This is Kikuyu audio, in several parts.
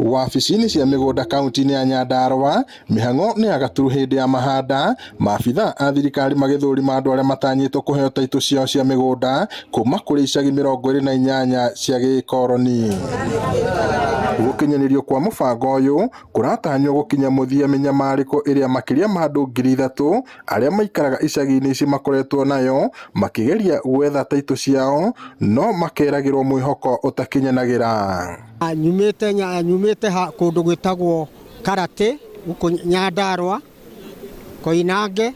Wabici-inĩ cia mĩgũnda kaunti-inĩ ya Nyandarua, mĩhang'o nĩ ya gaturu hĩndĩ ya mahanda, maabitha a thirikari magĩthũrima andũ arĩa matanyĩtwo kũheo taitũ ciao cia mĩgũnda kuma kũrĩ icagi 28 cia gĩkoroni. Gũkinyanĩrio kwa mũbango ũyũ kũratanywo gũkinya mũthia mĩnyamarĩko ĩrĩa makĩria ma andũ 3,000 arĩa maikaraga icagi-inĩ ici makoretwo nayo makĩgeria gwetha taitũ ciao no makeragĩrwo mwĩhoko ũtakinyanagĩra. Nyumĩte kũndũ gwĩtagwo Karate gũkũ Nyandarua Koinange,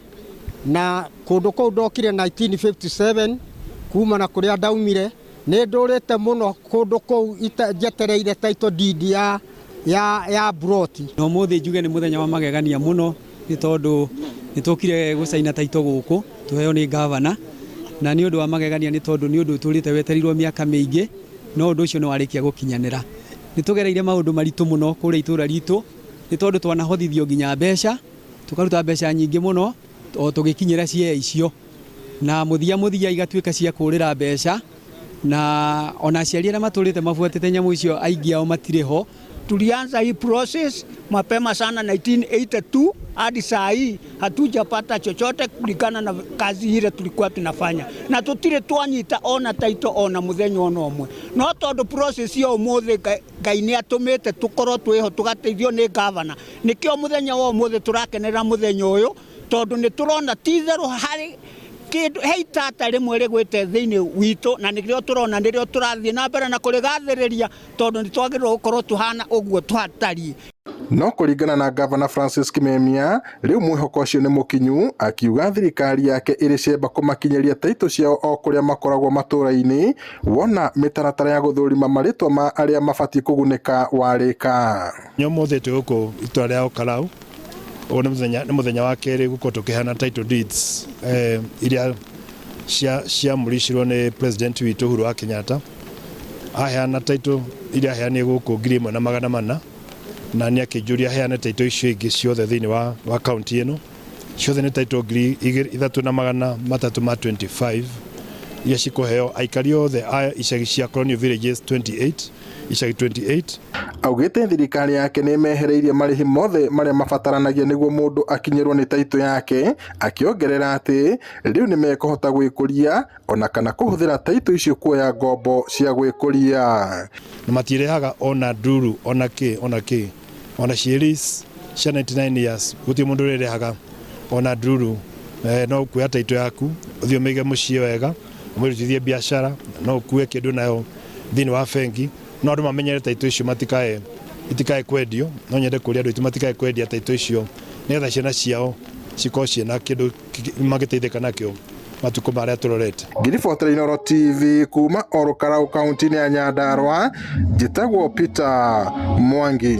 na kũndũ kũu ndokire 1957 kuma na kũrĩa ndaumire. Nĩ ndũrĩte mũno kũndũ kũu njetereire title deed ya broti. Na ũmũthĩ njuge nĩ mũthenya wa magegania mũno nĩ tondũ nĩ tũkire gũcaina taitũ gũkũ tũheo nĩ gavana, na nĩ ũndũ wa magegania nĩ tondũ nĩ ũndũ ũtũrĩte wetereirwo mĩaka mĩingĩ, no ũndũ ũcio nĩ warĩkia gũkinyanĩra. Nĩ tũgereire maũndũ maritũ mũno kũrĩa itũra ritũ nĩ tondũ twanahothithio nginya mbeca, tũkaruta mbeca nyingĩ mũno o tũgĩkinyĩra ciea icio, na mũthia mũthia igatuĩka cia kũrĩra mbeca, na ona aciari arĩa matũrĩte mabuatĩte nyamũ icio aingĩ ao matirĩ ho. Tulianza hii process mapema sana 1982 hadi saa hii hatujapata chochote kulingana na kazi ile tulikuwa tunafanya, na tutire twanyita ona taito ona muthenya ona umwe, no tondu process ya umuthi Ngai ni atumite tukorwo twiho tugateithio ni gavana, nikio muthenya wa umuthi turakenera muthenya uyu tondu ni turona ti itherũ hari kindu he itata rimwe rigwite thiini witu, na nirio turona nirio turathie na mbere na kurigathiriria tondu ni twagirirwo gukorwo tuhana uguo twatariĩ. No kũringana na Gavana Francis Kimemia, rĩu mwĩhoko ũcio nĩ mũkinyu, akiuga thirikari yake ĩrĩ cemba kũmakinyĩria taitũ ciao o kũrĩa makoragwo matũra-inĩ, wona mĩtaratara ya gũthũrima marĩtwa ma arĩa mabatiĩ kũgunĩka warĩka. Ũmũthĩ twĩ gũkũ itũra rĩa Olkalou, ũyũ nĩ mũthenya wa kerĩ gũkorwo tũkĩheana title deeds iria ciamũricirwo nĩ president witũ Uhuru wa Kenyatta. Aheana title iria aheanire gũkũ 1400, na nĩ akĩnjũria heane title icio ingĩ ciothe thĩinĩ wa county ĩno. Ciothe nĩ title 3325 iria cikũheo aikari othe a icagi cia colonial villages 28, icagi 28. Augĩte thirikari yake nĩ ĩmehereirie marĩhi mothe marĩa mabataranagia nĩguo mũndũ akinyĩrwo nĩ taitũ yake, akĩongerera atĩ rĩu nĩ mekũhota gwĩkũria ona kana kũhũthĩra taitũ icio kuoya ngombo cia gwĩkũria. Na matirehaga ona nduru ona kĩ ona kĩ ona ciĩris cia 99 years gũtirĩ mũndũ ũrĩrehaga ona nduru. No kuoya taitũ yaku ũthiĩ ũmĩige mũciĩ wega, ũmĩrutithie biacara, no ũkue kĩndũ nayo thĩinĩ wa bengi, no andũ mamenyere taitũ icio itikae kwendio. No nyende kũria andũ aitũ matikae kwendia taitũ icio nĩgetha ciana ciao cikorwo ciĩna kĩndũ mangĩteithĩka nakĩo matukũ marĩa tũrorete. Ngĩribotera Inooro TV kuma Olkalou kaunti-inĩ ya Nyandarua, njĩtagwo Peter Mwangi.